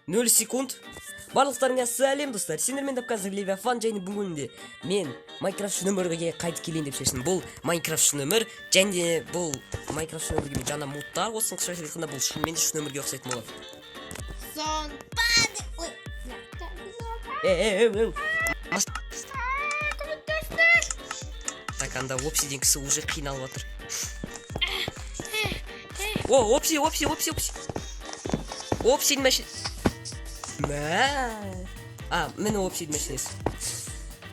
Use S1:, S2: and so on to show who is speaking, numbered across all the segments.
S1: 0 секунд. Барлықтарыңа сәлем, достар! Сендермен дәп қазір Левиафан, және бүгінде мен Майнкрафт шын өмірге қайтып келейін деп шештім. Бұл Майнкрафт шын өмір, және бұл Майнкрафт шын өмірге мен жаңа модтар қостым. Қысқаша айтқанда, бұл шынымен де шын өмірге ұқсайтын болады.
S2: Сон падай. Ой.
S1: Е, е, е, е. Так, анда Опсиден кісі уже қиналып жатыр. О, Опси, Опси, Опси, Опси, Опсидің машина. Мә, а, міне Опсидің машинасы.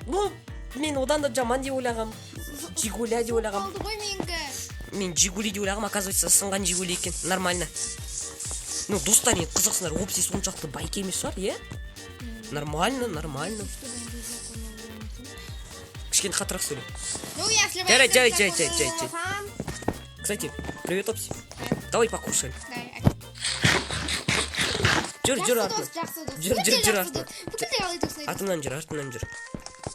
S1: Ну, мен одан да жаман деп ойлағам, Жигуля деп ойлағам.
S2: Қалды ғой менікі.
S1: Мен Жигули деп ойлағам, оказывается, сынған Жигули екен. Нормально. Ну, достар, енді қызықсыңдар, Опси соншалықты байке емес шығар, иә? Нормально, нормально. Кішкене қаттырақ сөйле.
S2: Ну, если
S1: Жарайды, жарайды, жарайды, жарайды, жарайды. Кстати, привет, Опси. Давай покушаем. Жүр, жүр артынан.
S2: Жақсы дос.
S1: Жүр, жүр, жүр артынан.
S2: Бүкіл қалай дос.
S1: Артымнан жүр, артымнан жүр.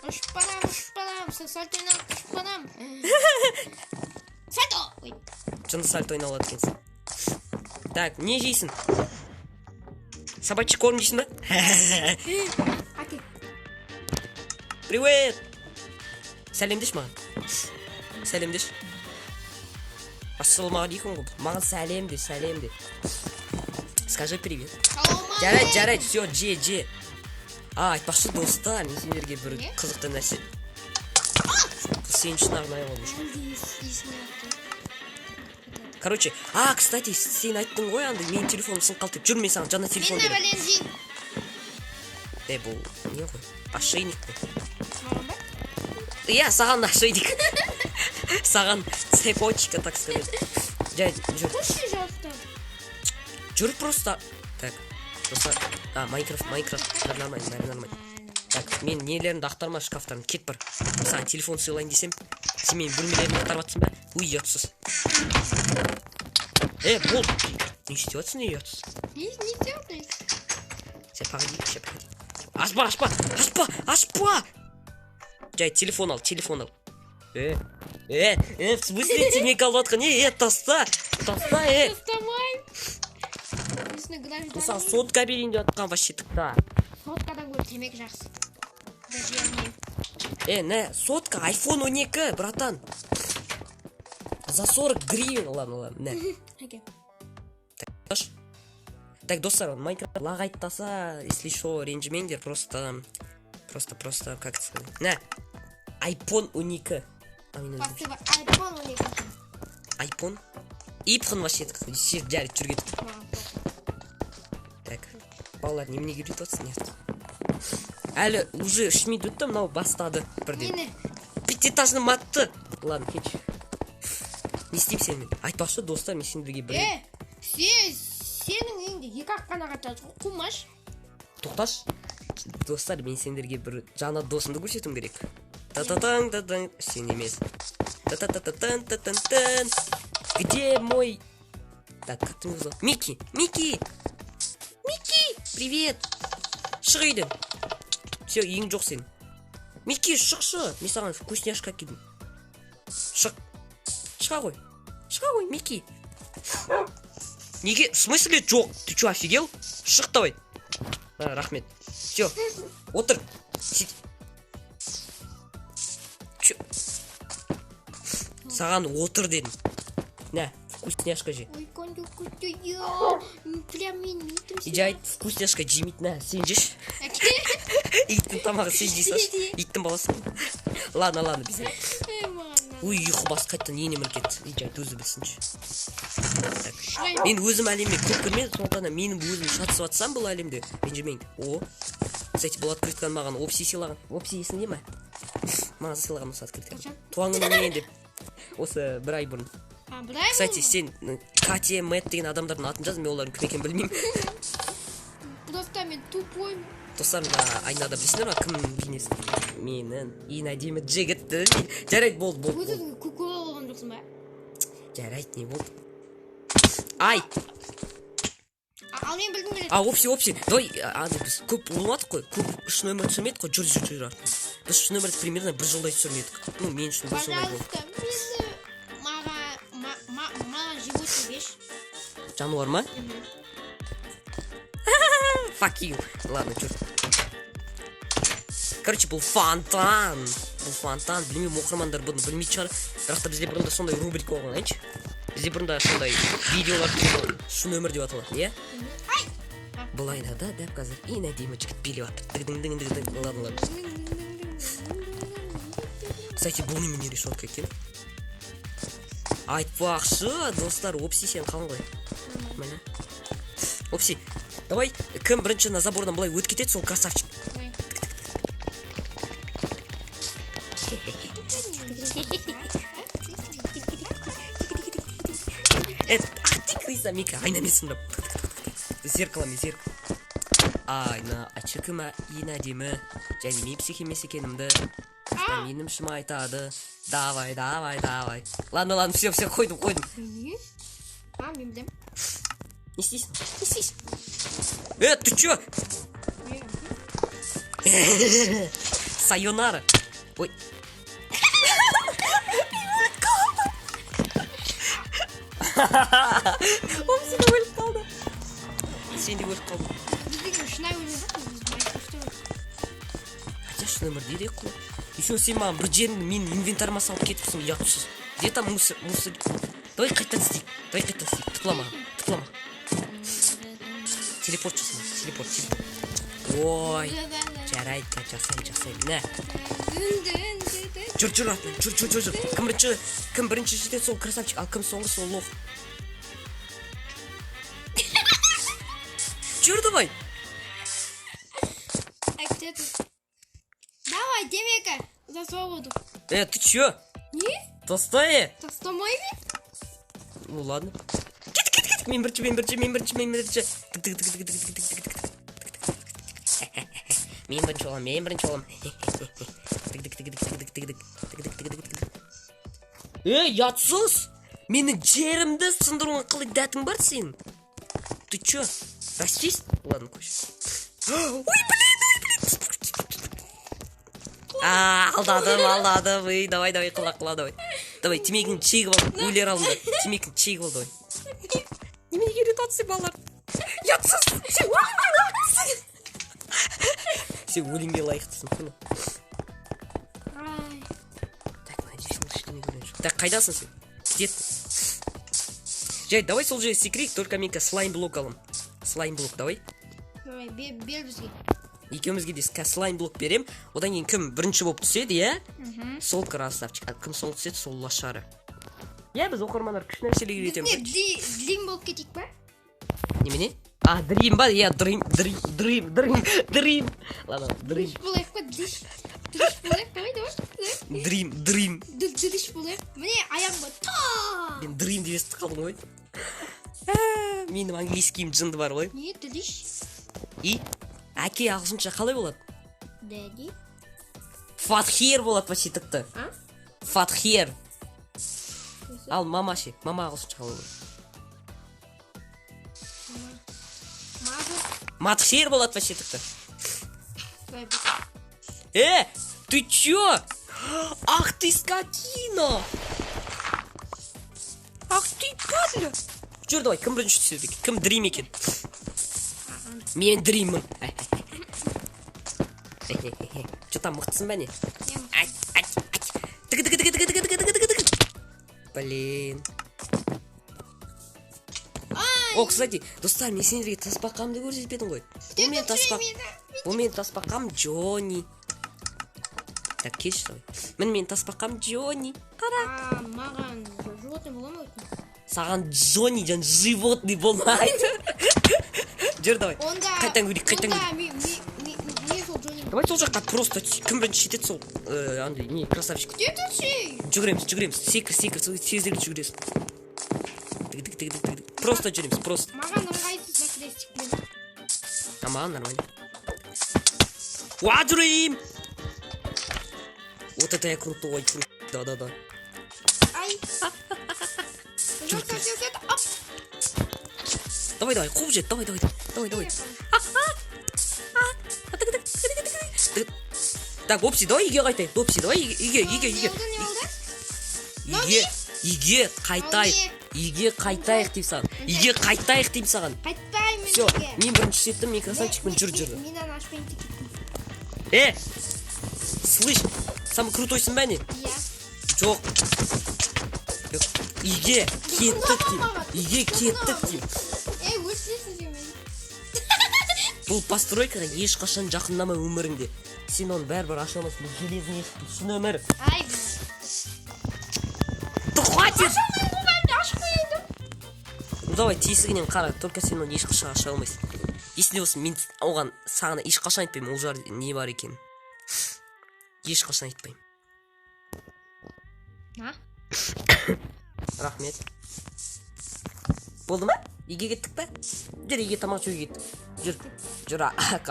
S2: Ұшып барам, ұшып барам, сальто ойнап ұшып барам. Сальто! Ой.
S1: Жынды сальто ойнап алады екенсің. Так, не жейсің? Собачий корм жейсің ба?
S2: Әке.
S1: Привет, сәлемдеш маған, сәлемдеш. Ассалаумағалейкум ғой бұл. Маған сәлем де, сәлем де. Скажи привет. Жарайды, жарайды, все, же, же. А, айтпақшы, достар, мен сендерге бір
S2: Не?
S1: қызықты нәрсе, сен үшін арнайы болмыш. Короче, а, кстати, сен айттың ғой андай, менің телефоным сынып қалды деп. Жүр, мен саған жаңа телефон
S2: Мен
S1: беремін.
S2: бәлен жейін.
S1: Е, бұл не ғой? Ошейник қой.
S2: Маған ба?
S1: Иә, саған ошейник, саған цепочка, так сказать. Жай, жүр.
S2: Қойшы, жақты.
S1: Жүр просто. Так, достар, а, Майнкрафт, Майнкрафт, бәрі нормально, бәрі нормально. Так, мен нелерімді ақтарма, шкафтарын. Кет бар. Саған телефон сыйлайын десем, сен менің бөлмелерімді ақтарып жатсың ба? Ой, ұятсыз! Е, бол, не істеп жатсың, не, ұятсыз?
S2: Не істеп жатырсың?
S1: Сен, погоди, сейчас, погоди. Ашпа, ашпа, ашпа, ашпа! Жай, телефон ал, телефон ал. Э, э, э, в смысле темекі алып жатқан? Е, е, таста, таста, е.
S2: Тастамаймын. Несіне?
S1: Мен саған сотка берейін деп жатқан вообще та.
S2: Соткадан гөрі темекі жақсы. Даже я алмаймын.
S1: Э, не, сотка, iPhone 12, братан. За 40 гривен, ладно, ладно, не.
S2: Әке.
S1: Аш. Так, достар, Майнкрафт лагайттаса, если что, ренжімеңдер, просто, просто, просто, как это сказать? Не, iPhone 12. А, мен өзім.
S2: Спасибо. iPhone 12.
S1: iPhone? Ипхон вообще, жарайды, жүр, кеттік.
S2: Маған похуй.
S1: Так, балалар, неменеге үйретіп жатсың? Нет. Әлі уже 3 минут өтті, мынау бастады бірден.
S2: Нені?
S1: Пятиэтажный матты. Ладно, кетші. Не істеймін сенімен? Айтпақшы, достар, мен сендерге бір
S2: Е, сенің үйіңде екі ақ қана ағаш ғой, қумаш.
S1: Тоқташы. Достар, мен сендерге бір жаңа досымды көрсетуім керек. Та та таң та таң, сен емес. Та та та та тан та тан тан. Где мой? Так, как ты его зовут? Микки, Микки! Микки, привет! Шық үйден. Все, үйің жоқ сенің. Микки, шықшы. Мен саған вкусняшка әкелдім. Шық. Шыға ғой. Шыға ғой, Микки. Неге? В смысле жоқ? Ты что, офигел? Шық давай. А, рахмет. Все. Отыр. Сид. Чё? Саған отыр дедім. На, вкусняшка же.
S2: Ой, қандай күшті. Прям мен итім.
S1: Иди, айт, вкусняшка жемейді, на, сен жеші.
S2: Әке.
S1: Иттің тамағы, сен жей салшы. Иттің баласы. Ладно, ладно, біз.
S2: Ей, маған.
S1: Ой, ұйқы бас қайтадан ене мініп кетті. И жай, өзі білсінші. Так. Мен өзім әлемге көп кірмедім, сондықтан да менің өзім шатысып жатсам бұл әлемде, ренжімеңдер. О, кстати, бұл открытканы маған Опси сыйлаған. Опси, есіңде ме? Маған сыйлаған осы открытканы.
S2: Қашан?
S1: Туған күніңмен деп. Осы бір ай бұрын.
S2: А, бір ай
S1: Кстати,
S2: болды ма?
S1: сен Катя, Мэтт деген адамдардың атын жаз, мен олардың кім екенін білмеймін.
S2: Просто мен тупой.
S1: Достар, мына айнада білесіңдер ма, кім бейнесі? Менің ең әдемі жігітті. Жарайды, болды, болды,
S2: Өз
S1: болды.
S2: өзіңе кукла болған жоқсың ба?
S1: Жарайды, не болды? Ай!
S2: Ал мен білгім келеді.
S1: А, Опси, Опси, давай, андай біз көп болмадық қой, көп үш нөмір түсірмедік қой, жүр, жүр, жүр артынан. Біз үш нөмірді примерно бір жылдай түсірмедік. Ну, мен үшін бір жылдай болды.
S2: Пожалуйста, мені маған маған животный берші.
S1: Жануар ма?
S2: Мгм.
S1: Fuck you. Ладно, жүр. Короче, бұл фонтан. Бұл фонтан. Білмеймін, оқырмандар бұны білмейтін шығар. Бірақ та бізде бұрында сондай рубрика болған, айтшы. Бізде бұрында сондай видеолар болған. Шын өмір деп аталатын, иә?
S2: Ай!
S1: Бұл айнада дәп қазір ең әдемі жігіт билеп жатыр. Дың дың дың дың. Ладно, ладно. Кстати, бұл немене решетка екен? Айтпақшы, достар, Опси, сен қалың ғой? Міне. Опси, давай, кім бірінші на забордан былай өтіп кетеді, сол красавчик.
S2: Давай.
S1: Ах ты крыса, Мика, айнамен сындырып. Зеркалами, зеркало. Айна, айтшы, кім ең әдемі және мен псих емес екенімді менің ішім айтады. Давай, давай, давай. Ладно, ладно, все, все, қойдым, қойдым.
S2: Не? А, мен білемін.
S1: Не істейсің? Не істейсің? Э, ты чё? Сайонара. Ой. Опси да өліп қалды. Сен де өліп қалдың.
S2: Біз деген шынайы өмір жоқ, біз Майнкрафтта өмір.
S1: Хотя шын өмірде де құла. Еще сен маған бір жеріңді менің инвентарыма салып кетіпсің, ұятсыз. Где там мусор, мусор? Давай қайтадан істейік. Давай қайтадан істейік. Тықла маған, тықла маған. Телепорт жасама, телепорт, телепорт. Ой, жарайды, жасаймын, жасаймын. Нә. Жүр, жүр артынан, жүр, жүр, жүр, жүр. Кім бірінші жетеді, сол красавчик, ал кім соңғы, сол лох. Жүр, давай.
S2: Ай, где ты? Давай, темекі, за свободу.
S1: Э, ты чё?
S2: Не?
S1: Тастай.
S2: Тастамаймын.
S1: Ну ладно. Кет, кет, кет. Мен бірінші, мен бірінші, мен бірінші, мен бірінші. Тік, тік, тік, тік, тік, тік, тік, тік, тік. Мен бірінші боламын, мен бірінші боламын. Тік, тік, тік, тік, тік, тік, тік, тік, тік, тік, тік, тік. Ей, ұятсыз! Менің жерімді сындыруға қалай дәтің бар сенің? Ты чё? Расист? Ладно, қойшы. Ой, блин, ой, блин. А, алдадым, алдадым. Ей, давай, давай, құла, құла, давай. Давай, темекіңді шегіп ал, өлер алдында. Темекіңді шегіп ал, давай. Неменеге үйретіп жатсың балалар? Ұятсыз! Сен өлімге лайықтысың! Сен өлімге лайықтысың, понял?
S2: Ай.
S1: Так, надеюсь, ол ештеңе көрген жоқ. Так, қайдасың сен? Где ты? Жай, давай сол жерге секірейік, только мен қазір слайм блок аламын. Слайм блок, давай.
S2: Давай, бер бізге.
S1: Екеумізге де слайм блок берем. Одан кейін кім бірінші болып түседі, иә? Сол красавчик. А кім соңғы түседі, сол лошары. Иә, біз оқырмандар күшті нәрселерге
S2: Біз
S1: үйретеміз.
S2: не, длин болып кетейік па?
S1: Немене? А, дрим ба? Иә, дрим, дрим, дрим, дрим, дрим. Ладно, дрим.
S2: Дриш болайық па, дриш. Дриш болайық, давай, давай, давай.
S1: Дрим, дрим.
S2: Дриш болайық. Міне, аяғым та.
S1: Мен дрим деп естіп қалдым ғой. Менің английскийім жынды бар ғой.
S2: Не, дриш?
S1: И әке ағылшынша қалай болады?
S2: Daddy.
S1: Father болады вообще тіпті.
S2: А?
S1: Father. Ал мама ше, мама ағылшынша қалай болады?
S2: Mother.
S1: Матхер болады вообще тіпті.
S2: Давай, бік.
S1: Э, ты чё? Ах ты скотина! Ах ты падла! Жүр, давай, кім бірінші түседі екен? Кім дрим екен? Мен дриммін. Чё там, мықтысың ба не? Ай, ай, ай. Тік, тік, тік, тік, тік, тік, тік, тік, тік. Блин. О, кстати, достар, мен сендерге тасбақамды көрсетпедім ғой. Бұл менің тасбақ. Бұл менің тасбақам Джонни. Так, келші, давай. Міне менің тасбақам Джонни. Қара.
S2: А, маған животный бола ма, өтініш?
S1: Саған Джонни жан животный болмайды. Жүр, давай.
S2: Онда
S1: Қайтадан көрейік, қайтадан
S2: онда мен сол Джонни.
S1: Давай сол жаққа просто түс. Кім бірінші жетеді, сол андай не красавчик.
S2: Где тут сей?
S1: Жүгіреміз, жүгіреміз. Секір, секір, сол тезірек жүгіресің. Тік, тік, тік, тік, тік. Просто жүреміз, просто.
S2: Маған ыңғайсыз на крестикпен.
S1: А маған нормально. Уа, жүрейін! Вот это я крутой, крутой. Да-да-да.
S2: Ай. Жоқ, жоқ, жоқ, жоқ. Оп.
S1: Давай, давай, қуып жет, давай, давай, давай, давай. Так, Опси, давай үйге қайтайық. Опси, давай үйге, үйге, үйге,
S2: Не
S1: үйге.
S2: болды, не болды?
S1: Үйге, үйге қайтайық. Үйге қайтайық деймін саған. Үйге қайтайық деймін саған.
S2: Қайтпаймын.
S1: Все, мен бірінші жеттім, мен красавчикпін, жүр, жүр.
S2: Мен ана ашпайын деп кеттім.
S1: Э, слышь, самый крутойсың ба, не?
S2: Иә.
S1: Жоқ. Жоқ. Үйге кеттік деймін. Үйге кеттік деймін.
S2: Ей, өлтіресің сен мені.
S1: Бұл постройкаға ешқашан жақындама өміріңде. Сен оны бәрібір аша алмайсың. Бұл железный есік, бұл шын өмір.
S2: Ай.
S1: Да хватит!
S2: Ашып қояйын.
S1: Ну давай, тесігінен қара, только сен оны ешқашан аша алмайсың. Есіңде болсын, мен оған, саған ешқашан айтпаймын ол жерде не бар екенін. Ешқашан айтпаймын.
S2: На.
S1: Рахмет. Болды ма? Үйге кеттік па? Жүр, үйге тамақ жеуге кеттік. Жүр, жүр,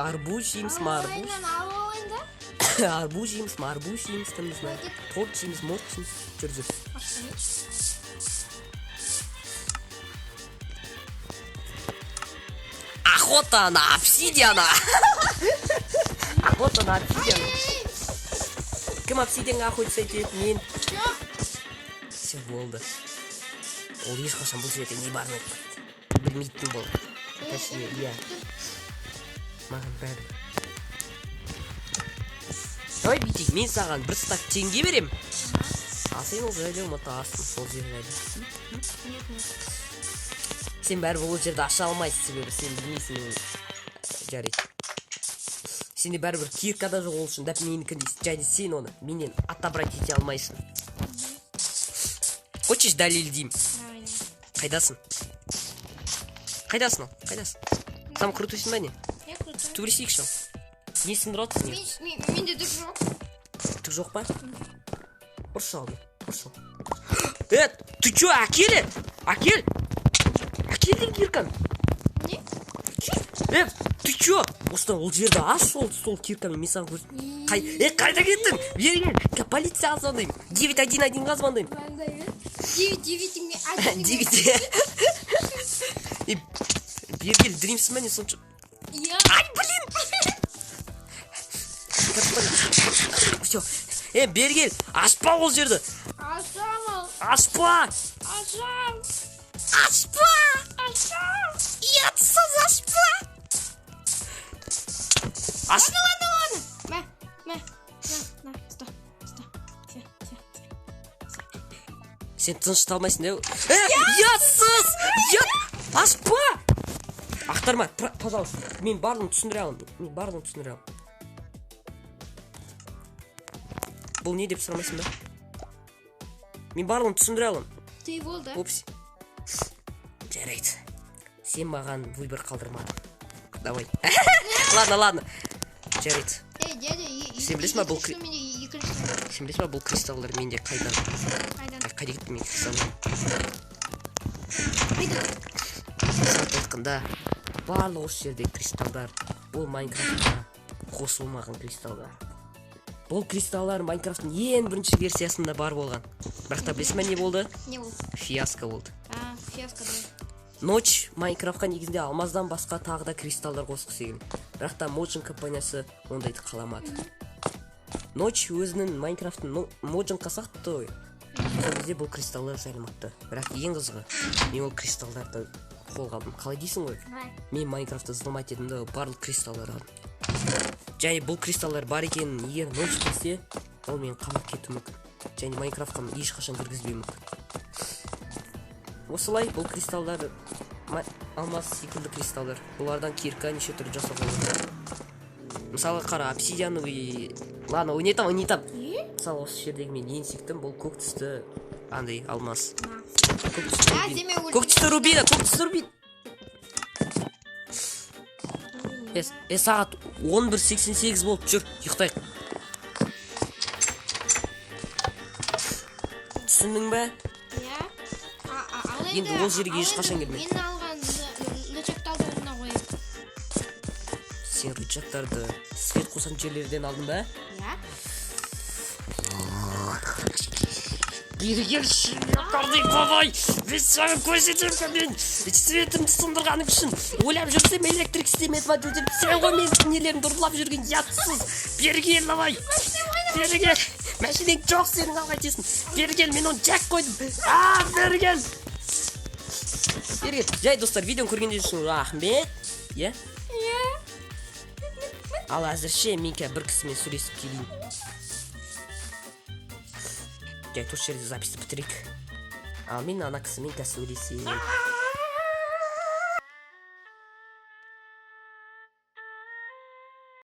S1: арбуз жейміз, марбуз.
S2: Мен алып алайын да.
S1: Арбуз жейміз, марбуз жейміз, там, не знаю. Торт жейміз, морт жейміз. Жүр, жүр.
S2: Ашып қояйыншы.
S1: Охота на обсидиана! Охота на обсидиана. Кім обсидианға охотиться етеді? Мен.
S2: Жоқ.
S1: Все, болды. Ол ешқашан бұл жерде не барын айтпайды. Білмейтін болды. Точнее, иә. Маған бәрібір. Давай бүйтейік, мен саған бір стак теңге берем. Ал сен ол жайлы ұмытасың, сол жер жайлы.
S2: Нет, нет.
S1: Сен бәрібір ол жерді аша алмайсың, себебі сен білмейсің ол. Жарайды. Сенде бәрібір кирка да жоқ, ол үшін дәп менікі дейсің. Және сен оны менен отобрать ете алмайсың. Хочешь, дәлелдеймін?
S2: Давай, давай.
S1: Қайдасың? Қайдасың ал? Қайдасың? Самый крутойсың ба, не?
S2: Я крутой.
S1: Төбелесейікші ал. Не сындырып жатырсың?
S2: Менде түк жоқ.
S1: Түк жоқ па? Ұршы ал, ұршы ал. Э, ты чё, әкел, әкел! Әкел деймін кирканы.
S2: Не?
S1: Э, ты чё? Осыдан ол жерді аш, сол киркамен мен саған көрс. Қай, е, қайда кеттің? Бері кел. Полицияға звондаймын. 911-ға звондаймын.
S2: Звондай бер. Девять, девять теңге, один теңге.
S1: Девять. Е, бері кел, дримсің ба, не сонша?
S2: Иә.
S1: Ай, блин! Все. Е, бері кел. Ашпа ол жерді.
S2: Ашам ал.
S1: Ашпа!
S2: Ашам.
S1: Ашпа!
S2: Ашам.
S1: Ұятсыз, ашпа! Аш...
S2: Ладно, ладно, ладно. Мә, мә, на, на, стой, стой. Все, все.
S1: Сен тыныштала алмайсың да? Э, ұятсыз! Ұят! Ашпа! Ақтарма, пожалуйста. Мен барлығын түсіндіре аламын. Мен барлығын түсіндіре аламын. Бұл не деп сұрамайсың ба? Мен барлығын түсіндіре аламын.
S2: Ты болды.
S1: Упс. Жарайды. Сен маған выбор қалдырмадың. Давай. Ладно, ладно. Жарайды.
S2: Ей, дядя,
S1: Сен білесің ба, бұл
S2: екіншісі менде, екіншісі.
S1: Сен білесің ба, бұл кристаллдар менде қайдан?
S2: Қайдан?
S1: Ай, қайда кетті менің кристалларым?
S2: Қайдан?
S1: Сағат айтқанда, барлық осы жердегі кристалдар бұл Майнкрафтқа қосылмаған кристалдар. Бұл кристаллар Майнкрафттың ең бірінші версиясында бар болған. Бірақ та білесің ба, не болды?
S2: Не болды?
S1: Фиаско болды.
S2: А, фиаско, да.
S1: Ночь Майнкрафтқа негізінде алмаздан басқа тағы да кристалдар қосқысы келген. Бірақ та Mojang компаниясы ондайды қаламады. Ночь өзінің Майнкрафтын Mojangқа сатты ғой. Сол кезде бұл кристаллар жайылмапты. Бірақ ең қызығы, мен ол кристалдарды қолға алдым. Қалай дейсің ғой?
S2: Қалай?
S1: Мен Майнкрафтты взломать едім да, барлық кристаллар алдым. Және бұл кристаллар бар екенін егер Ночь білсе, ол мені қамап кетуі мүмкін. Және Майнкрафтқа ешқашан кіргізбеуі мүмкін. Осылай бұл кристалдар алмаз секілді кристалдар. Бұлардан кирка, неше түрлі жасауға болады. Мысалы, қара, обсидиановый. Ладно, ойнатам, ойнатам.
S2: Не?
S1: Мысалы, осы жердегі мен ең сүйіктім бұл көк түсті андай алмаз.
S2: На.
S1: Көк түсті
S2: А,
S1: рубин.
S2: сен мен
S1: Көк түсті рубина, көк түсті рубин. Е, сағат 11:88 болып жүр, ұйықтайық. Түсіндің бе?
S2: Иә. Ал
S1: Енді ол жерге
S2: ал
S1: ешқашан
S2: енді
S1: келме.
S2: Мен алған рычагты алып орнына қоямын.
S1: Сен рычагтарды свет қосатын жерлерден алдың ба?
S2: Иә.
S1: Бері келші, бабай, мен саған көрсетемін, мен светімді сындырғаның үшін ойлап жүрсем, электрик істемеді ма деп, сен ғой менің нелерімді ұрлап жүрген, ұятсыз. Бері кел, давай, бері кел. Машинаң жоқ сенің, алға кетесің. Бері кел, мен оны жақ қойдым. А, бері кел. Бері кел. Жай, достар, видеоны көргендеріңіз үшін рахмет, иә.
S2: Иә.
S1: Ал әзірше мен қазір бір кісімен сөйлесіп келейін. Жай, осы жерде запись ті бітірейік. Ал мен ана кісімен қазір сөйлесейін.